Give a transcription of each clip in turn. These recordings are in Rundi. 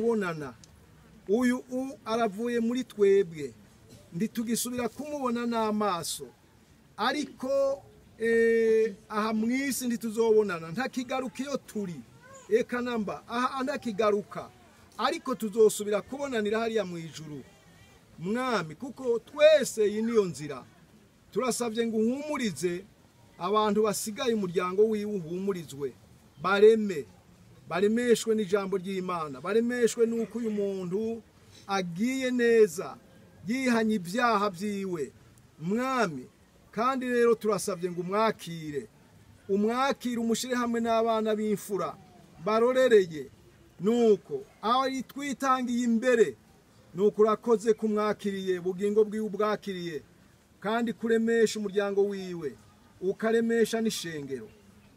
kubonana. Uyu aravuye muri twebwe, ntitugisubira kumubona n'amaso, ariko aha mu isi ntituzobonana, ntakigaruka iyo turi, eka namba aha ntakigaruka, ariko tuzosubira kubonanira hariya mu ijuru. Mwami, kuko twese iyi niyo nzira. Turasabye ngo uhumurize abantu basigaye, umuryango wiwe uhumurizwe, bareme, baremeshwe n'ijambo ry'Imana, baremeshwe n'uko uyu muntu agiye neza yihanye ibyaha byiwe. Mwami, kandi rero turasabye ngo umwakire, umwakire, umushyire hamwe n'abana b'imfura barorereye, nuko ari twitangiye imbere, nuko urakoze kumwakiriye, bugingo bwiwe ubwakiriye, kandi kuremesha umuryango wiwe, ukaremesha n'ishengero.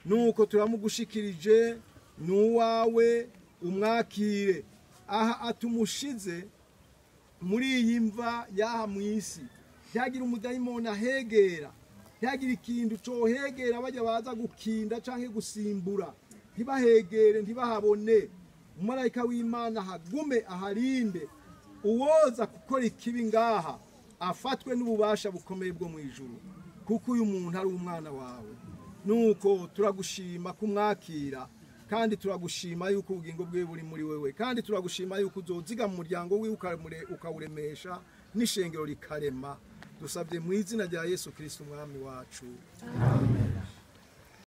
Nuko turamugushikirije, n'uwawe umwakire. Aha atumushize muri iyi mva yaha mu isi, ntihagire umudayimoni ahegera, ntihagire ikintu cohegera bajya baza gukinda canke gusimbura, ntibahegere, ntibahabone. Umumarayika w'Imana hagume aharinde, uwoza gukora ikibi ngaha afatwe n'ububasha bukomeye bwo mu ijuru, kuko uyu muntu ari umwana wawe. Nuko turagushima kumwakira, kandi turagushima yuko ubugingo bwiwe buri muri wewe, kandi turagushima yuko uzoziga mu muryango wiwe ukawuremesha n'ishengero rikarema. Dusabye mu izina rya Yesu Kristo umwami wacu. Amen.